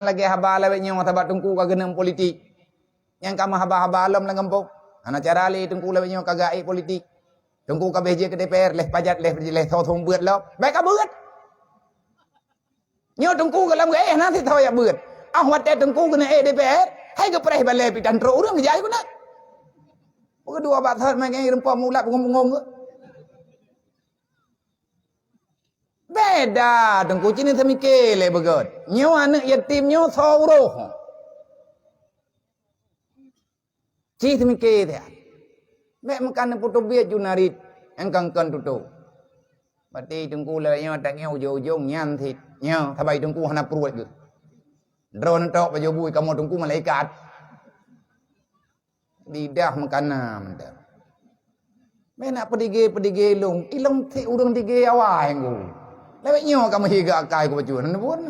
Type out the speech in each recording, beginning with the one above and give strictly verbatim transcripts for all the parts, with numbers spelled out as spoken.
lagée haba lawét nyoe sabab Teungku ka geuneuk politik. Nyang ka meuhaba-haba lom lam gampông. Hana cara lé Teungku lawét nyoe ka geuék politik. Teungku ka béh jeuet keu D P R, lheuh pajat, lheuh, lheuh soe-soe beuet lom. Bék ka beuet. Nyoe Teungku gohlom geuék, hana sitho jak beuet. Ah, watée Teungku keuneuk ék D P R, hai geupreh balée pih tan trok ureuëng geujak keunoe. Peukeudua bak thot mai geng reumpok mulat bungong-bungong geuh. Beda Teungku, ci neuseumiké lé beugöt. Nyoe aneuëk yatim nyoe soe uroe. Ci seumiké siat. Bék meukan neupeutubiet ju narit nyang kangkon tutoe. Berarti Teungku lé nyoe tanyoe ujong-ujong nyan cit. Nyoe sabai Teungku hana pruet geuh. Droeneuh tok pajoh bui kamoe Teungku malaikat. Lidah meukana mantong. Bék nak peudige-peudige ilong, ilong cit ureuëng dige awai ngku. Lewat nyoe kamoe higa akai ku bacut, hana pun.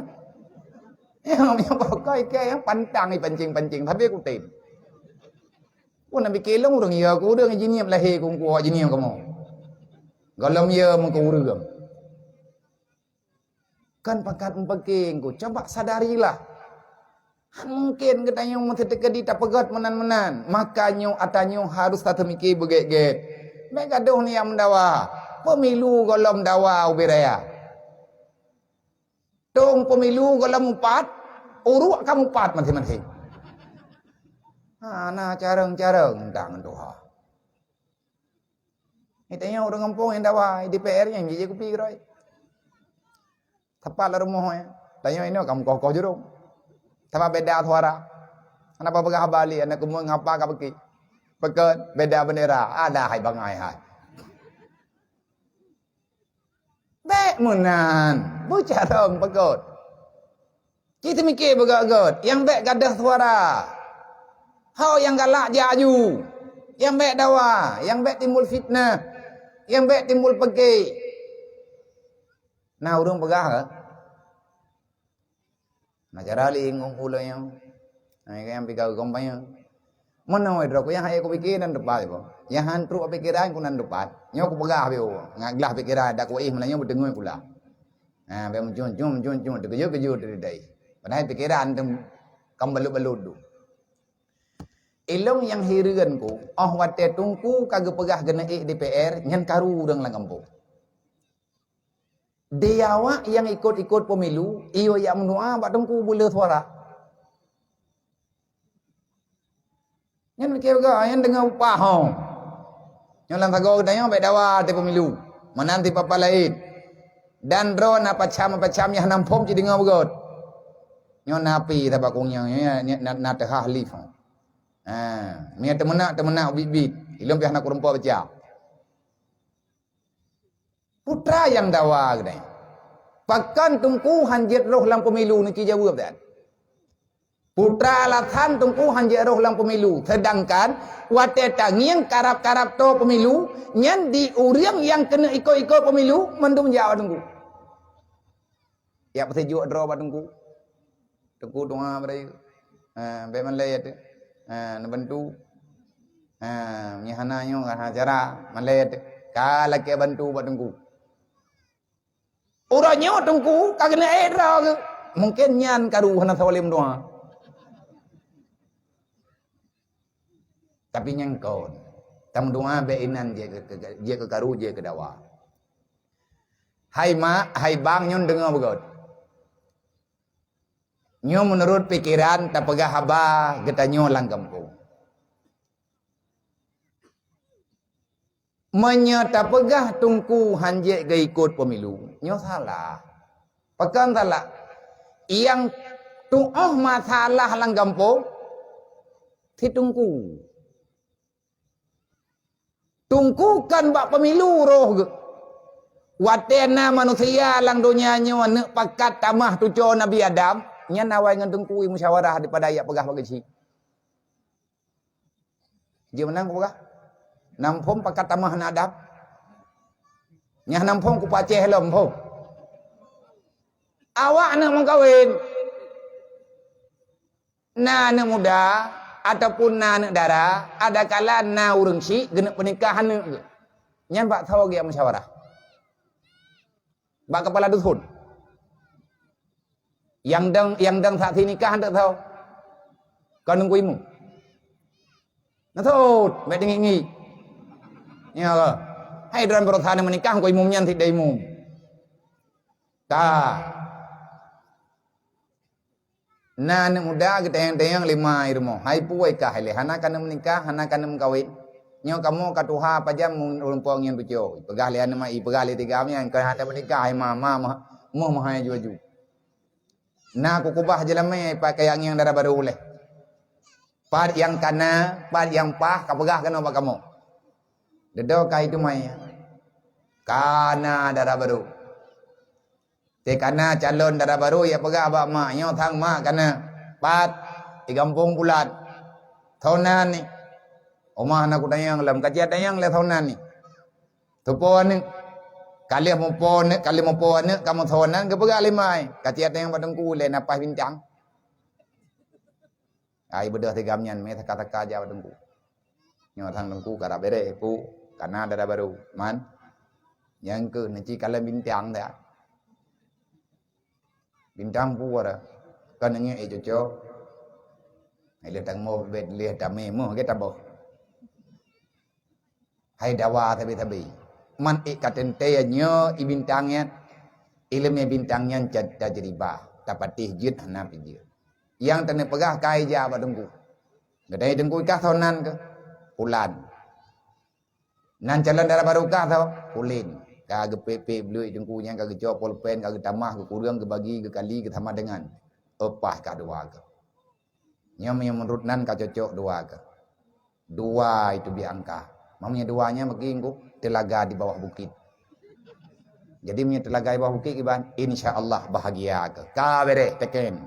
Nyang nyoe pakai ke nyang pantang ipancing-pancing, tapi kutem. Pun nabi kilong ureuëng ya ku ureuëng jiniep lahé ku ngku awak jiniep kamoe. Gohlom ya meukeureueng. Kan pakat meupaké ngku, coba sadarilah. Han mungken geutanyoe meuteukedi tapeugöt meunan-meunan. Maka nyoe ata nyoe harus tateumiké beugét-gét. Bék gadoh niat meudawa. Pemilu gohlom dawa ubé raya. Tong pemilu gohlom mupat, uruek ka mupat maséng-maséng. Hana carông-carông tang tuha. Geutanyoe ureuëng gampông nyang dawa, D P R nyang jijak kupi keudroe. Tepat lam rumoh nyan. Tanyoe inoe ka meukoh-koh jurông. Sabab beda suara. Hana peugah haba lé, aneuk keumeung haba ka peuki. Peukeut beda bendera. Ada hai bangai hai. Bék meunan. Beucarông peukeut. Ci teumike beugöt-göt, nyang bék gadôh suara. Ho nyang galak jak aju, nyang bék dawa, nyang bék timbul fitnah, nyang bék timbul peuke. Na ureuëng peugah, "Na cara lé ngon ulée nyoe, hai nyang pigaru kampanye." Meunoe droe ku nyang hai kupike nan teupat iboh. Nyang han trok pikeran ku nan teupat. Nyoe kupeugah beu, ngat glah pikeran dak kuéh meunan nyoe beuteungeut kula. Ha, bék meucun-cun, meucun-cun, teukeujot-keujot teuridai. Padahai pikeran tem kam balot-balot duek. Ilong nyang hireuen ku, óh watée Teungku ka geupeugah geuneuk ék D P R, nyan karu ureuëng lam gampông. Di awak nyang ikot-ikot pemilu, iyo jak meudoa bak Teungku beuleu suara. Nyan pike beugöt, nyan deungoe upah ho. Nyoe lam sagoe geutanyoe bék dawa di pemilu. Meunan di papa laén. Dan droe na pacam-pacam nyang hana muphom cit deungoe beugöt. Nyoe na api tabak kunyang, nyoe na, na, na teuhah lift ho. Ha, meunyoe teumeunak, teumeunak ubit-bit. Ilong pih hana kureumpok baca. Putra nyang dawa keudeh. Pakon Teungku han jeuet roh lam pemilu niki jaweueb dan. Putra alasan Teungku han jeuet roh lam pemilu. Sedangkan watée tangieng karab-karab toe pemilu, nyan di ureuëng nyang keuneuk ikot-ikot pemilu mandum jak bak Teungku. Jak peusijuek droe bak Teungku. Teungku doa bak rayeuk. Ha, bék malée teuh. Ha, neubantu. Ha, meunyoe hana nyoe hana cara, malée teuh. Ka lakée bantu bak Teungku. Uroe nyoe Teungku ka keuneuk ék droe geuh. Mungken nyan karu hana sawa lé meudoa. Tapi nyang kon, tameudoa bék inan jeuet keu, keu, jeuet keu karu, jeuet keu dawa. Hai mak, hai bang, nyoe deungoe beugöt. Nyoe meunurot pikeran tapeugah haba geutanyoe lam gampông. Meunyoe tapeugah Teungku han jeuet geuikot pemilu, nyoe salah. Pakon salah? Nyang tuoh masalah lam gampông, si Teungku. Teungku kon bak pemilu roh geuh. Watée na manusia lam donya nyoe neuk pakat tamah tucoe Nabi Adam, nyan awai ngon Teungku musyawarah daripada jak peugah bak geuchik. Jeuet meunan kupeugah. Nam phom pakat tamah aneuk Adam. Nyang nam phom kupacéh lom phom. Awak aneuk meukawen. Na aneuk muda ataupun na aneuk dara, adakala na ureuëng syik geuneuk peunikah aneuk geuh. Nyan bak sawa geuyak musyawarah. Bak kepala dusun. Nyang dong, nyang dong saksi nikah hana tho. Kon Teungku Imum. Nah, thot, bèk teungiek-ngiek. Ya. Hai droen baroesa na meunikah, Teungku Imum nyan sideh imum. Ka. Na aneuk muda geutanyong-tanyong lé ma i rumoh, "Hai peue kah ilèe, hana ka neuk meunikah, hana ka neuk meukawen? Nyoe kamoe ka tuha pajan meureumpok ngieng tucoe." Peugah lé aneuk ma i, peugah lé tigam nyan, "Kah hana meunikah, hai ma, ma, ma, moh meuhai aju-aju." Na kukeubah jeulamé pakai ngieng dara barô lé. Pat nyang ka na, pat nyang paih, kapeugah keunoe bak kamoe. Dudoe ka i teumai. Ka na dara barô. Teuka na calon dara barô, ya peugah bak mak, "Nyoe sang mak ka na." Pat, i gampông Pulan. Tho nan ni. Oma na kutanyong lom, ka ci tanyong lé tho nan ni. Teupo aneuk. Ka lheueh mupo aneuk, ka lheueh mupo aneuk, ka meusoe nan geupeugah lé ma i. Ka ci tanyong bak Teungku lé na paih bintang. Ai beudôh tigam nyan mé saka-saka jak bak Teungku. Nyoe sang Teungku ka rab bèrèh, pu, ka na dara barô. Man, nyang keuh neuci kalon bintang dak. Bintang pu wara. Kan ngieng, eh, cocok. Hai lheueh tamoh bèt lheueh tamé moh gét taboh. Hai dawa sabe-sabe. Man ék ka teuntèe nyoe i bintang nyan, ileumèe bintang nyan ca-, tajribah, tapatéh jeuet hana pih jeuet. Nyang taneuk peugah ka ija bak Teungku. Geutanyoe Teungku kah tho nan keuh? Pulan. Nan calon dara barô kah tho? Pulan. Ka geupék-pék bluet Teungku nyan, ka geucok polpen, ka geutamah, geukureueng, geubagi, geukali, geusama deungan. Paih ka dua keuh. Nyoe meunyoe meunurot nan ka cocok dua keuh. Dua itu bi angka. Meunyoe dua nyan mungkin ku teulaga di bawah bukit. Jadi meunyoe teulaga di bawah bukit kiban, insya Allah bahagia keuh. Ka bèrèh teken.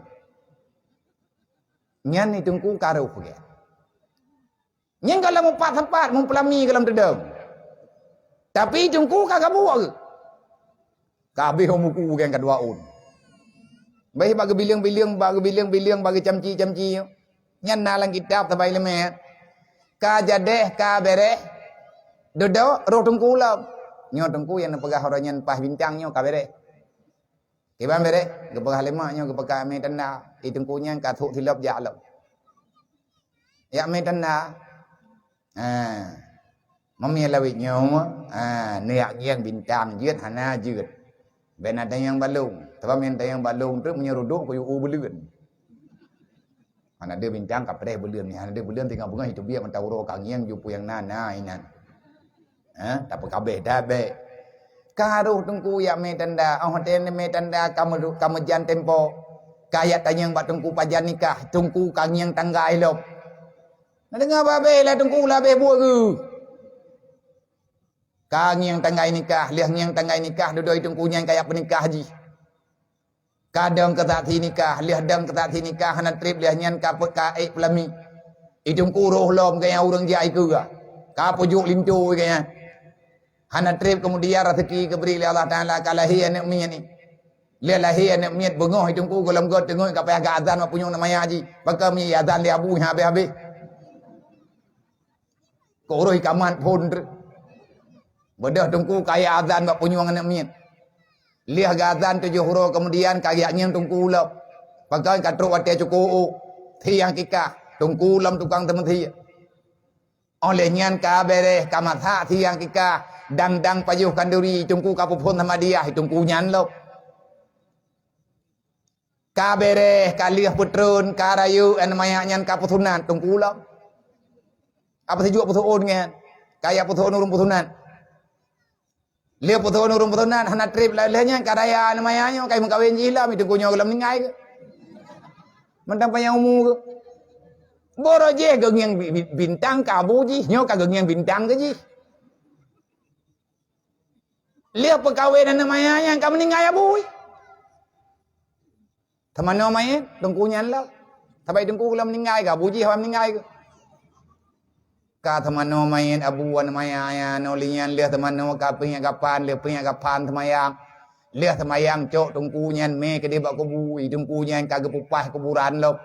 Nyan i Teungku ka rôh gét. Nyan gohlom mupat-sapat, meupeulami gohlom teudong. Tapi Teungku ka gabuek geuh. Ka habéh buku nyang ka dua ôn. Bèh bak geubileueng-bileueng, bak geubileueng-bileueng, bak geucamci-camci. Nyan na lam kitab sabai leumèe. Ka jadèh, ka bèrèh. Dudoe, rôh Teungku lom. Nyoe Teungku nyang neupeugah uroe nyan paih bintang nyoe ka bèrèh. Kiban bèrèh, geupeugah lé mak nyoe geupeugah mé tanda. I Teungku nyan ka thok silop jak lom. Jak mé tanda. Ha. Meunyoe lawét nyoe, ha, neujak ngieng bintang jeuet hana jeuet. Bèk na tanyong balong. Sabab nyang tanyong balong teuk meunyoe rudok kuyue u buleuen. Hana deuh bintang ka preh buleuen nyan, hana deuh buleuen teungoh beungoh iteubiet mata uroe ka ngieng ju peue nyang na, na inan. Ha, tapeukabeh dah bèk. Ka rôh Teungku jak mé tanda, óh watèe mé tanda ka meu-, ka meujan tempo. Ka jak tanyong bak Teungku pajan nikah, Teungku ka ngieng tanggai lom. Neudeungoe babeh lé Teungku labeh buet geuh. Ka ngieng tanggai nikah, lheueh ngieng tanggai nikah dudoe i Teungku nyan ka jak peunikah jih. Ka dong keu saksi nikah, lheueh dong keu saksi nikah hana trép lheueh nyan ka pe-, ka ék peulami. I Teungku rôh lom gaya ureueng jak ikeue. Ka peujok linto gaya. Hana trép keumudian raseuki geubri lé Allah Taala ka lahé aneuk miet nyan. Lheueh lahé aneuk miet beungoh i Teungku gohlom göt teungoh ka payah geuazan bak punyueng aneuk maya jih. Pakon meuazan lé abu nyan habéh-habéh. Keu uroe kamat phôn treuk. Beudôh Teungku ka jak azan bak punyueng aneuk miet. Lheueh geuazan tujoh uroe keumudian ka jak ngieng Teungku lom. Pakon ka trok watèe cukôp ôk. Siang kikah, Teungku lom tukang teumeusie. Óh lheueh nyan ka bèrèh, ka masak siang kikah, dang-dang pajoh khanduri, Teungku ka peuphôn sama diah, Teungku nyan lom. Ka bèrèh, ka lheueh peutreun, ka rayeuk aneuk maya nyan ka peusunat, Teungku lom. Apa sijok peusuôn nyan? Ka jak peusuôn ureueng peusunat. Lheueh peusuôn ureueng peusunat, hana trép lheueh nyan ka raya aneuk maya nyoe, ka meukawen jih lom, Teungku nyoe gohlom ninggai geuh. Mantong panyang umu geuh. Boro jih geuh ngieng bi-, bi-, bintang ka abu jih, nyoe ka geuh ngieng bintang keu jih. Lheueh peukawen aneuk maya nyan ka meuninggai abu jih. Teumanoe manyét, Teungku nyan lom. Sabai Teungku gohlom meuninggai, ka abu jih awai meuninggai geuh. Ka teumanoe manyét abu aneuk maya nyan, óh lheueh nyan lheueh teumanoe ka pih nyang kapan, lheueh pih nyang kapan teumayang. Lheueh teumayang cok Teungku nyan mé keudéh bak kubu, i Teungku nyan ka geupeupaih kuburan lom.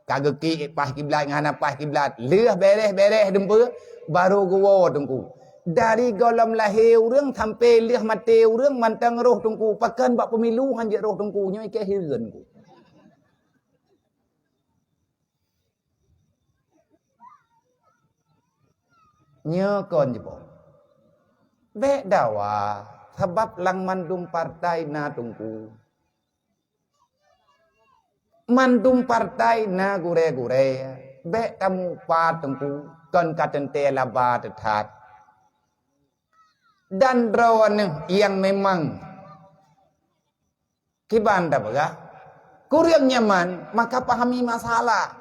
Ka geukiek paih kiblat ngon hana paih kiblat. Lheueh bèrèh-bèrèh dumpeue, barô geuwoe Teungku. Dari gohlom lahé ureueng sampoe lheueh maté ureueng mantong rôh Teungku. Pakon bak peumilu han jeuet rôh Teungku, nyoe ikei hireuen ku. Nyoe kon jipo. Bék dawa, sabab lam mandum partai na teungku. Mandum partai na gurée-gurée. Bék tamupa teungku, kon ka teuntée laba teuthat. Dan droeneuh nyang memang kiban tapeugah, kureueng nyaman, maka pahami masalah.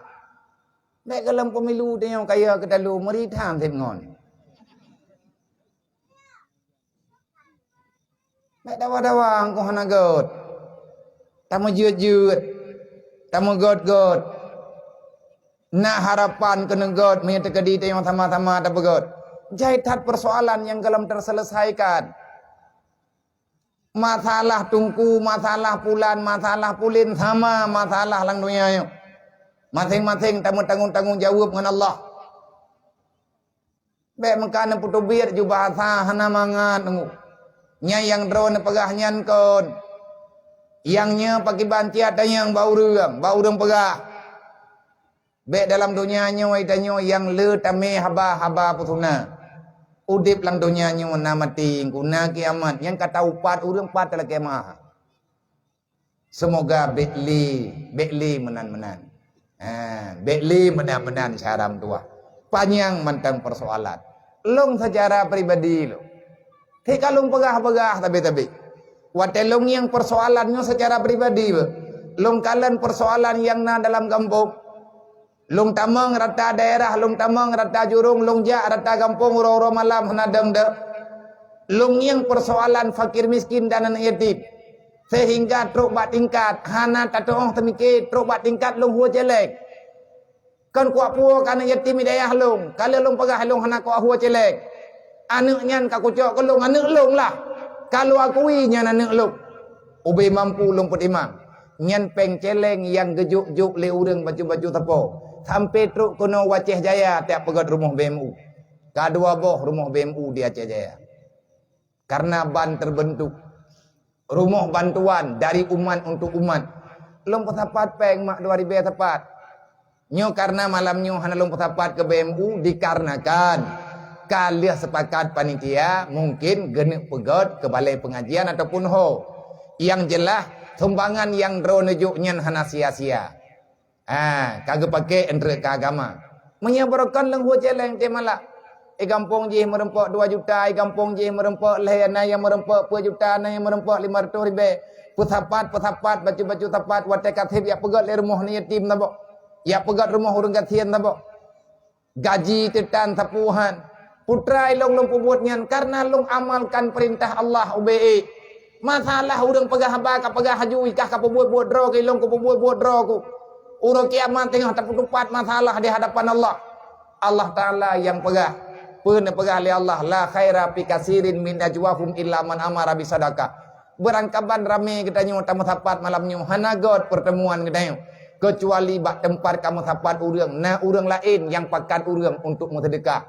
Bék gohlom pemilu tanyoe kaya keutalu meuri that seb ngon. Bék dawa-dawa, engkau hana göt. Tameujeuet-jeuet, tameugöt-göt. Na harapan keuneugöt meunyoe teukeudi tanyoe sama-sama tapeugöt. Jai that persoalan nyang gohlom teuseuleusaikan. Masalah teungku, masalah pulan, masalah pulen sama masalah lam donya nyoe. Maséng-maséng tameutanggong-tanggong jaweueb ngon Allah. Bék meuka neupeuteubiet ju bahasa hana mangat teungku. Nyan nyang droeneuh peugah nyan kon. Nyang nyoe pakiban ciat tanyong bak ureueng, bak ureueng peugah. Bék dalam donya nyoe tanyoe nyang le tamé haba-haba peusuna. Udeb lam donya nyoe na maté, engku na kiamat, nyang ka taupat ureueng pat talakée meuah. Seumoga bék lé, bék lé meunan-meunan. Ha, bék lé meunan-meunan syara meutuwah. Panyang mantong persoalan. Lôn seucara pribadi lôn. Teuka lôn peugah-peugah tabe-tabe. Watée lôn ngieng persoalan nyoe seucara pribadi beuh. Lôn kalon persoalan nyang na dalam gampông. Lôn tamong rata daerah, lôn tamong rata jurông, lôn jak rata gampông uroe-uroe malam hana dong deuh. Lôn ngieng persoalan fakir miskin dan aneuk yatim. Sehingga trok bak tingkat hana tatuoh teumike, trok bak tingkat lôn hue céléng. Kon kuak puwoe keu aneuk yatim di dayah lôn, ka lheueh lôn peugah lôn hana kuak hue céléng. Aneuk nyan ka kucok keu lôn aneuk lôn lah. Ka lôn akui nyan aneuk lôn. Ubé mampu lôn peutimang. Nyan péng céléng nyang geujok-jok lé ureueng bacut-bacut sapo. Sampoe trok keunoe u Aceh Jaya tajak peugöt rumoh B M U. Ka dua boh rumoh B M U di Aceh Jaya. Karena ban terbentuk. Rumoh bantuan dari umat untuk umat. Lôn peusapat péng mak dua ribèe sapat. Nyoe karena malam nyoe hana lôn peusapat keu B M U dikarenakan ka lheueh sepakat panitia mungkin geuneuk peugöt keu balai pengajian ataupun ho. Nyang jeulaih, sumbangan nyang droeneuh jok nyan hana sia-sia. Ha, ka geupakè eunteuk keu agama. Meunyoe barokon lôn hue céléng teuh malak. I gampông jih meurumpok dua juta, i gampông jih meurumpok lhèe, na nyang meurumpok peuet juta, na nyang meurumpok limong reutôh ribèe. Peusapat, peusapat, bacut-bacut sapat, watèe ka sép jak peugöt lé rumoh aneuk yatim saboh. Jak peugöt rumoh ureueng gasien saboh. Gaji teuh tan sapeue han. Putra ilông lôn peubuet nyan kareuna lôn amalkan peurintah Allah ubé ék. Masalah ureueng peugah haba ka peugah laju, i kah ka peubuet-buet droe keu ilông, ka peubuet-buet droe keu. Uroe kiamat teungoh tapeutupat masalah di hadapan Allah. Allah Taala nyang peugah. Peue neupeugah lé Allah, "La khaira fi katsirin min najwahum illa man amara bisadaqah." Beurangkaban ramé geutanyoe tameusapat malam nyoe hana göt peurteumuan geutanyoe, keucuali bak teumpat ka meusapat ureueng, na ureueng laén nyang pakat ureueng untuk meuseudeukah.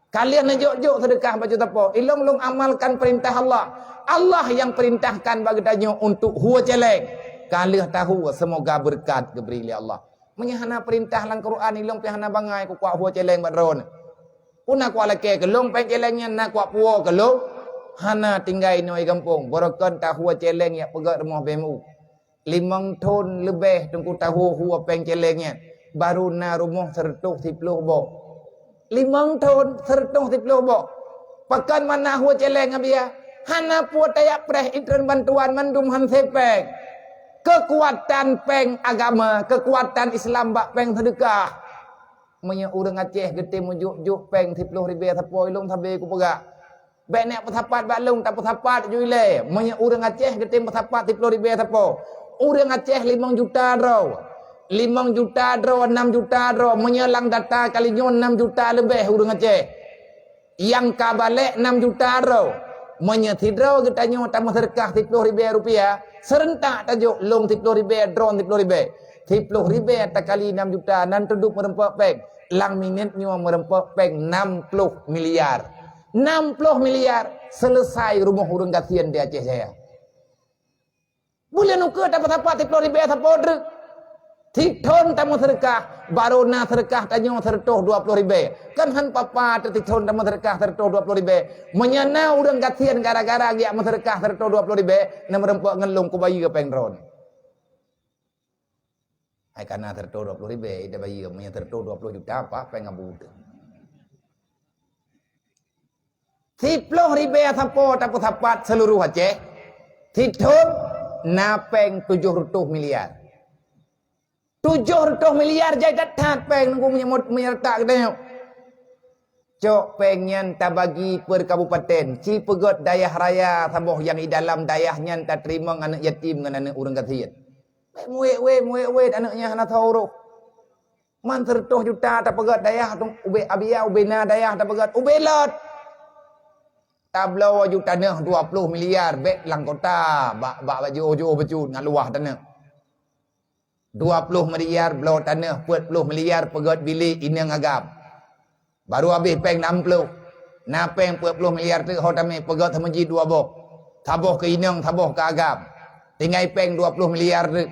Ka lheueh neujok-jok seudeukah bacut sapo, ilông lôn amalkan peurintah Allah. Allah nyang peurintahkan bak geutanyoe untuk hue céléng. Ka lheueh tahue, seumoga beureukat geubri lé Allah. Meunyoe hana peurintah lam Quran, ilông pih hana bangai kukuak hue céléng bak droeneuh. Peue na kuwalakèe keu lôn péng céléng nyan, na kuwak puwoe keu lôn? Hana tinggai inoe i gampông, barokon tahue céléng jak peugöt rumoh B M U. Limong thon leubeh teungku tahue hue péng céléng nyan, barô na rumoh seureutôh siploh boh. Limong thon seureutôh siploh boh. Pakon mana hue céléng, Abiya? Hana peue tajak preh, i treun bantuan mandum han sép péng. Keukuatan péng agama, keukuatan Islam bak péng seudeukah. Meunyoe ureueng Aceh geutem meujok-jok péng siploh ribèe sapo, ilông sabé kupeugah. Bèk neuk peusapat bak lôn, tapeusapat ju ilèe. Meunyoe ureueng Aceh geutem peusapat siploh ribèe sapo, ureueng Aceh limong juta droe. Limong juta droe, nam juta droe. Meunyoe lam data kali nyoe nam juta leubeh ureueng Aceh. Nyang ka balek nam juta droe. Meunyoe sidroe geutanyoe tameuseudeukah siploh ribèe rupiah, seurentak tajok lôn siploh ribèe, droeneuh siploh ribèe. Siploh ribèe takali nam juta, nan teuduek meureumpok péng. Lam minét nyoe meureumpok péng nam ploh miliar. Nam ploh miliar, seuleusai rumoh ureueng gasien di Aceh Jaya. Buleuen ukeue tapeusapat siploh ribèe sapo treuk. Sithon tameuseudeukah, barô na seudeukah tanyoe seureutôh dua ploh ribèe. Kan han papa teuh sithon tameuseudeukah seureutôh dua ploh ribèe. Meunyoe na ureueng gasien gara-gara geujak meuseudeukah seureutôh dua ploh ribèe, na meureumpok ngon lôn kubayeue péng droeneuh. Hai kana seureutôh dua ploh ribèe, ida bayeue, meunyoe seureutôh dua ploh juta, apa péng abu teuh. Siploh ribèe sapo tapeusapat seuluruh Aceh, sithon na péng tujoh reutôh miliar. Tujoh reutôh miliar jai that-that péng nunggu meunye-, meunyeureutak geutanyoe. Cok péng nyan tabagi per kabupaten, ci peugöt dayah raya saboh nyang i dalam dayah nyan tateurimong aneuk yatim ngon aneuk ureueng gasien. Bèk muet-wet, muet-wet aneuk nyan hana tho uroe. Man seureutôh juta tapeugöt dayah tu, ubé Abia, ubé na dayah tapeugöt, ubé lot. Tabloe aju tanoh dua ploh miliar bèk lam kota, bak, bak jiôh-jiôh bacut ngon luwah tanoh. Dua ploh miliar bloe tanoh, peuet ploh miliar peugöt bilék inong agam. Barô habéh péng nam ploh. Na péng peuet ploh miliar teuk ho tamé peugöt seumeujid dua boh. Saboh keu inong, saboh keu agam. Tinggai péng dua ploh miliar teuk.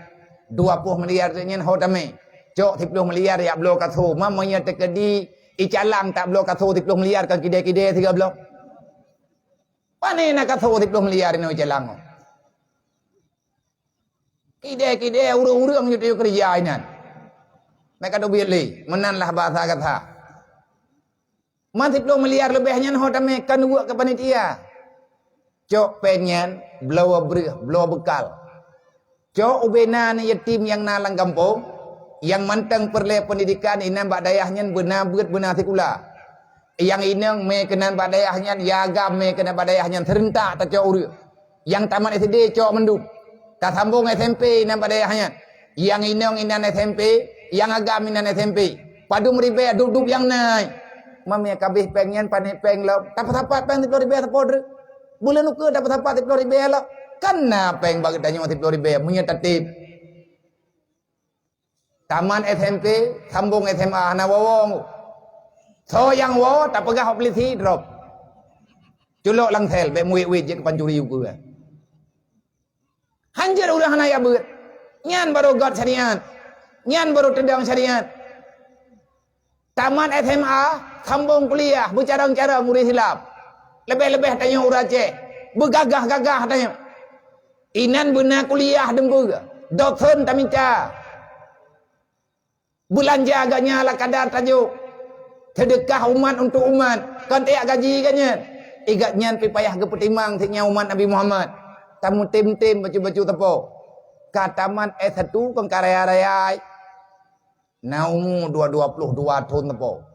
Dua ploh miliar teuk nyan ho tamé. Cok siploh miliar jak bloe kaso. Mam meunyoe teukeudi icalang tak bloe kaso siploh miliar kan kidée-kidée sigoe bloe. Pané na kaso siploh miliar inoe icalang? Kidée-kidée ureueng-ureueng nyang tayue keureuja inan. Meuka teubiet lé, meunan lah bahasa gata. Man siploh miliar leubeh nyan ho tamé kan weuek keu panitia. Cok péng nyan bloe breueh, bloe beukal. Cok ubé na aneuk yatim nyang na lam gampông, nyang mantong peureulée peundidikan inan bak dayah nyan beuna beuet beuna sikula. Nyang inong mé keunan bak dayah nyan, nyang agam mé keunan bak dayah nyan, seurentak tacok ureueng. Nyang tamat S D cok mandum. Tasambong S M P inan bak dayah nyan. Nyang inong inan S M P, nyang agam inan S M P. Padum ribèe dup-dup nyang na. Mamé kabéh péng nyan pané péng lom. Tapeusapat péng siploh ribèe sapo treuk. Buleuen ukeue tapeusapat siploh ribèe lom. Kan na péng bak geutanyoe siploh ribèe meunyoe tatém. Tamat S M P, sambong S M A hana woe-woe. Soe nyang woe tapeugah polisi drop. Culok lam sel, bèk muet-wet jeuet keu pancuri ukeue. Hanjeuet ureueng hana jak beuet. Nyan barô göt syariat. Nyan barô teudong syariat. Tamat S M A, sambong kuliah, beucarông-carông ureueng Islam. Leubeh-leubeh tanyoe ureueng Aceh, beugagah-gagah tanyoe. Inan beuna kuliah dum peue, dosen tamita. Beulanja geuh nyan ala kadar tajok. Seudeukah umat untuk umat, kon tajak gaji geuh nyan. Igat nyan pih payah geupeutimang siat nyan umat Nabi Muhammad. Tameutem-tem bacut-bacut sapo. Ka tamat S satu kon ka raya-raya. Na umu dua, dua ploh dua thon sapo.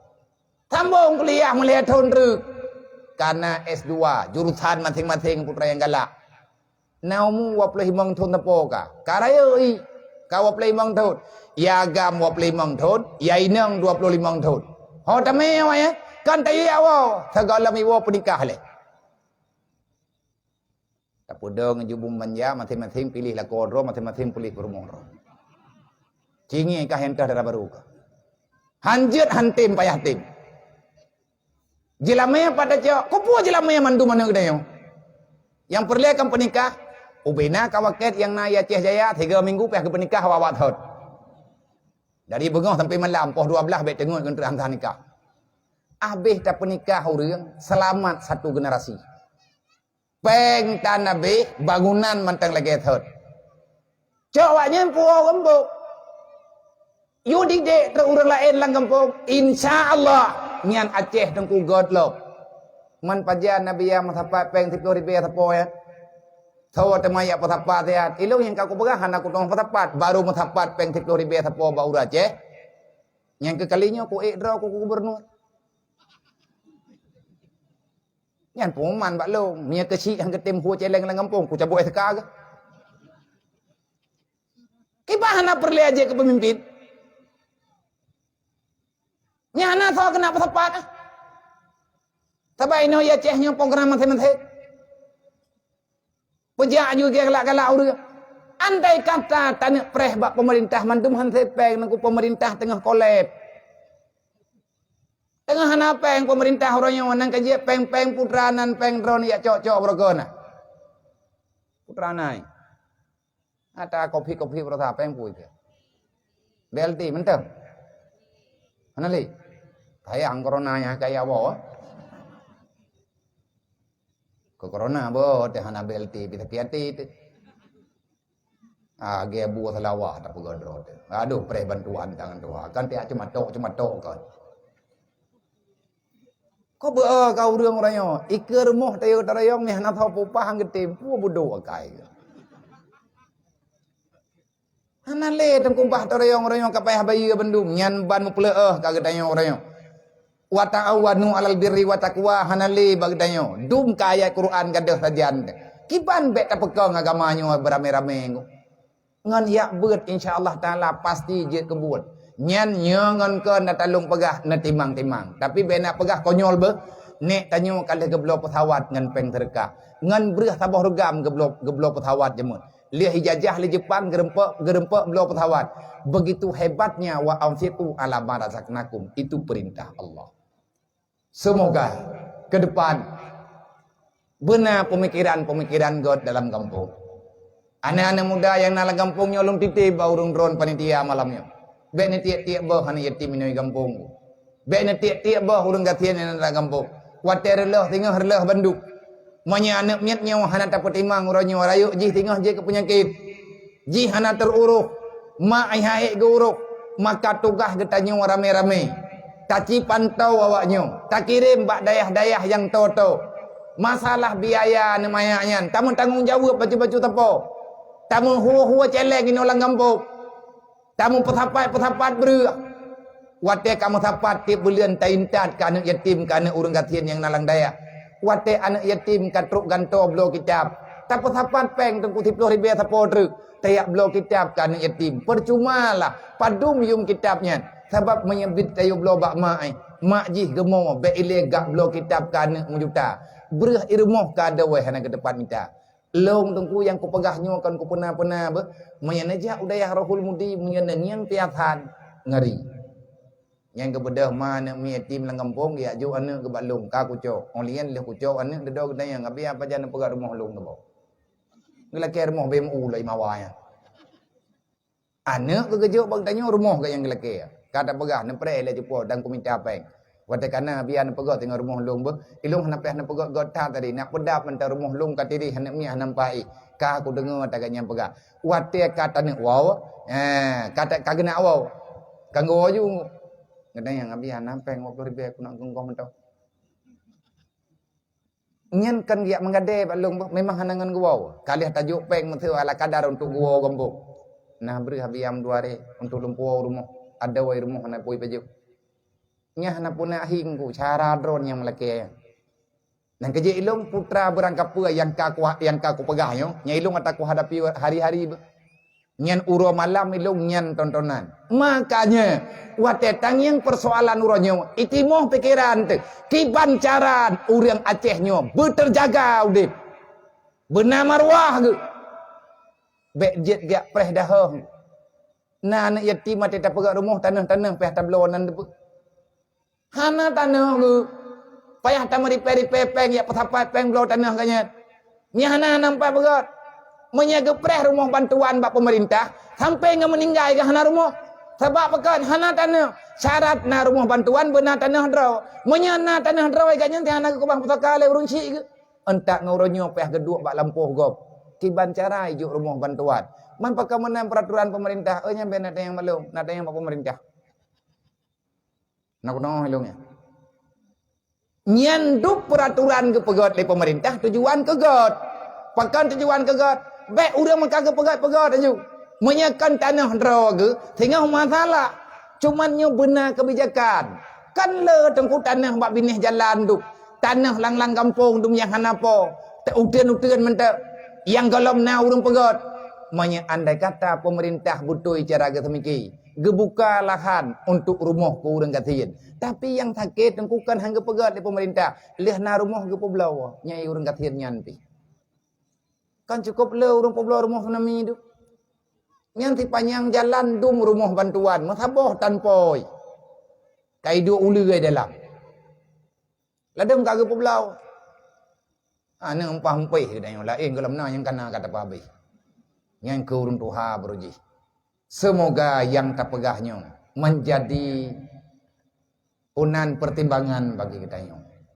Sambong kuliah meulhèe thon treuk. Ka na S dua, jurusan maséng-maséng putra nyang galak. Na umu dua ploh limong thon sapo ka. Ka rayeuk i, ka dua ploh limong thon. Nyang agam dua ploh limong thon, nyang inong dua ploh limong thon. Ho tamé awaknyan, kan tayue awai, sigohlom iwoe peunikah lé. Tapeudong jubung banja, maséng-maséng piléh lakoe droe, maséng-maséng piléh peurumoh droe. Cingi kah nyang teuh dara barô kah. Hanjeuet han tem payah tem. Jeulamé pat tacok, keupeue jeulamé mandum aneuk geutanyoe? Nyang peureulée kan peunikah, ubé na ka wakét nyang na i Aceh Jaya, tiga minggu pih geupeunikah awak-awak thot. Dari beungoh sampai malam, poh dua belas bèk teungeut ngon treuh han sah nikah. Abéh tapeunikah ureueng, seulamat satu generasi. Péng tan abéh, bangunan mantong lagée thot. Cok awaknyan puwoe geumbok. Yue didik trok ureueng laén lam gampông, insya Allah nyan Aceh teungku göt lom. Man pajan Nabi ya meusapat péng siploh ribèe sapo nyan. Soe teuma jak peusapat siat. Ilôn nyang ka kupeugah hana kuteumé peusapat, barô meusapat péng siploh ribèe sapo bak ureueng Aceh. Nyang keu kali nyoe kuék droe ku keu gubernur. Nyan pengumuman bak lôn, meunyoe keuchik han geutem hue céléng lam gampông, kucabut S K geuh. Kiban hana peureulée jeuet keu peumimpin. Nyan hana soe keuneuk peusapat. Sabab inoe i Aceh nyoe program maséng-maséng. Peujak aju galak-galak ureueng. Andai kata taneuk preh bak peumeurintah mandum han sé péng, nangku peumeurintah teungoh kolep. Teungoh hana péng peumeurintah uroe nyoe, nan ka jeuet péng-péng putra nan péng droeneuh jak cok-cok beureugon na. Putra nai. Ata kopi-kopi beurasa péng pui keu. B L T mantong. Hana lé. Sayang corona nyang kaya woe. Keu corona boh teuh hana B L T, pih sakét até teuh. Ah, lagèe buet seulawah tapeugah droe teuh. Aduh, preh bantuan tangan Tuhan. Kan tiak ceumatok-ceumatok kan. Ko beu ka ureueng uroe nyoe, ikeue rumoh tayue tarayong meuh hana soe peupah geutem, peue budok akai. Hana lé teungku bah tarayong uroe nyoe ka payah bayeue bandum, nyan ban mupeuleueh ka geutanyoe uroe nyoe. Wa ta'awanu 'alal birri wa taqwa, hana lé bak geutanyoe. Dum ka ayat Quran gadôh sajan. Kiban bèk tapeukong agama nyoe beuramé-ramé. Ngon yak beuet, insya Allah Taala pasti jeuet keu buet. Nyan nyoe ngon keu na talông peugah neutimang-timang. Tapi bèk na peugah konyol beuh. Nèk tanyoe ka lheueh geubloe peusawat ngon péng seudeukah. Ngon breueh saboh reugam geubloe, geubloe peusawat jeuet. Lheueh ijazah lé Jepang geureumpok, geureumpok bloe peusawat. Begitu hebatnya wa anfiqu 'ala ma razaqnakum. Itu perintah Allah. Semoga ke depan beuna pemikiran-pemikiran göt dalam gampông. Aneuk-aneuk muda nyang na lam gampông nyoe lôn titip bak ureueng droen panitia malam nyoe. Bèk neutiek-tiek boh aneuk yatim inong gampông. Bèk neutiek-tiek boh ureueng gasien nyang na lam gampông. Watèe reuloh singoh reuloh bandum. Meunyoe aneuk miet nyoe hana tapeutimang uroe nyoe, rayeuk jih singoh jeuet keu peunyakét. Jih hana teururôh, mak ai hana ék geuurôh, maka tugaih geutanyoe ramé-ramé taci pantau awaknyoe, takirém bak dayah-dayah nyang toe-toe. Masalah biaya aneuk manyak nyan, tameutanggong jaweueb bacut-bacut sapo. Tameuhue-hue céléng inoe lam gampông. Tameupeusapat-peusapat breueh. Watèe ka meusapat tiep buleuen taintat keu aneuk yatim, keu aneuk ureueng gasien nyang na lam dayah. Watèe aneuk yatim ka trok gantoe bloe kitab, tapeusapat péng teungku siploh ribèe sapo treuk, tayak bloe kitab keu aneuk yatim. Peucumalah padum yum kitab nyan, sabab meunyoe bit tayue bloe bak mak, eh, mak jih geumo bèk ilèe gak bloe kitab keu aneuk meujuta. Breueh i rumoh ka adoe hana geuteupat mita. Lôn teungku nyang kupeugah nyoe kon kupeuna-peuna beuh. Meunyoe neujak u dayah Rohul Mudi, meunyoe neungieng piasan, ngeri. Nyang geubeudôh ma aneuk miet yatim lam gampông, geujak jok aneuk geuh bak lôn, ka kucok. Óh lheueh nyan lheueh kucok aneuk, dudoe geutanyong, "Abi, apa jan neupeugöt rumoh lôn?" Geulakèe rumoh B M U lom imawa nyan. Aneuk geuh geujok bak geutanyoe rumoh geuh nyang geulakèe. Ka tapeugah neupreh lé cupo dan kumita péng. Watèe kana biya neupeugöt teungoh rumoh lôn beuh, ilôn hana payah neupeugöt-göt that tadi, nak peudap mantong rumoh lôn ka tireh aneuk miet hana meupaih. Ka kudeungoe tagat nyang peugah. Watèe ka taneuk woe, eh, ka ta-, ka geunak woe. Ka geuwoe ju. Geutanyong, "Abi, hana péng dua ploh ribèe, kunak geunggong mantong." Nyan kan geujak meugadèe bak lôn beuh, memang hana ngon geuwoe. Ka lheueh tajok péng meuseue ala kadar untuk geuwoe gampông. Nah, breueh Abi Am dua ré untuk lôn puwoe rumoh. Adoe rumoh hana pui pajoh. Nyan hana puna ahi ku, cara droe nyang meulakèe nyan. Nyan keuh jih ilôn putra beurangkapeue nyang ka kuha-, nyang ka kupeugah nyoe, nyang ilôn ata kuhadapi hari-hari beuh. Nyan uroe malam ilôn nyan tontonan. Makanya, watèe tangieng peusoalan uroe nyoe, itimoh pikeran teuh, kiban cara ureueng Aceh nyoe beuteujaga udép. Beuna maruah geuh. Bèk jeuet geujak preh dahong. Na aneuk yatim watèe tapeugöt rumoh, tanoh-tanoh payah tabloe nan teupeu. Hana tanoh geuh. Payah tameuripèe-ripèe péng, jak peusapat péng bloe tanoh geuh nyan. Nyan hana nampak peugöt. Meunyoe geupreh rumoh bantuan bak peumeurintah, sampoe ngon meuninggai geuh hana rumoh. Sabab pakon? Hana tanoh. Syarat na rumoh bantuan beuna tanoh droe. Meunyoe na tanoh droe geuh nyan, hana geukeubah pusaka lé ureueng syik geuh. Euntak ngon uroe nyoe payah geuduek bak lampôh gob. Kiban cara ijok rumoh bantuan. Man pakon meunan peuraturan peumeurintah, "Oh, nyan bèk na tanyong bak lôn, na tanyong bak peumeurintah." Na keunoe ilôn nyan. Nyan dum peuraturan geupeugöt lé peumeurintah tujuan keu göt. Pakon tujuan keu göt? Bèk ureueng meuka geupeugöt-peugöt laju. Meunyoe kon tanoh droe geuh, singoh masalah. Cuman nyoe beuna keubijakan. Kan le teungku tanoh bak binéh jalan dum. Tanoh lam-lam gampông dum nyang hana po. Teuteun-uteun mantong. Nyang gohlom na ureueng peugöt. Meunyoe andai kata peumeurintah beutôi cara geuseumiké, geubuka lahan untuk rumoh keu ureueng gasien. Tapi nyang sakét teungku kon han geupeugöt lé peumeurintah, lheueh na rumoh geupeubloe, nyan ureueng gasien nyan pih. Kan cukôp le ureueng peubloe rumoh tsunami tu. Nyan sipanyang jalan dum rumoh bantuan, meusaboh tan pôi. Ka iduek uleue dalam. Ladôm ka geupeubloe. Aneuk umpah-umpéh geutanyoe laén gohlom na nyang kana ka tapeuhabéh. Nyan keu ureueng tuha baroe jih. Semoga nyang tapeugah nyoe menjadi unan pertimbangan bagi geutanyoe.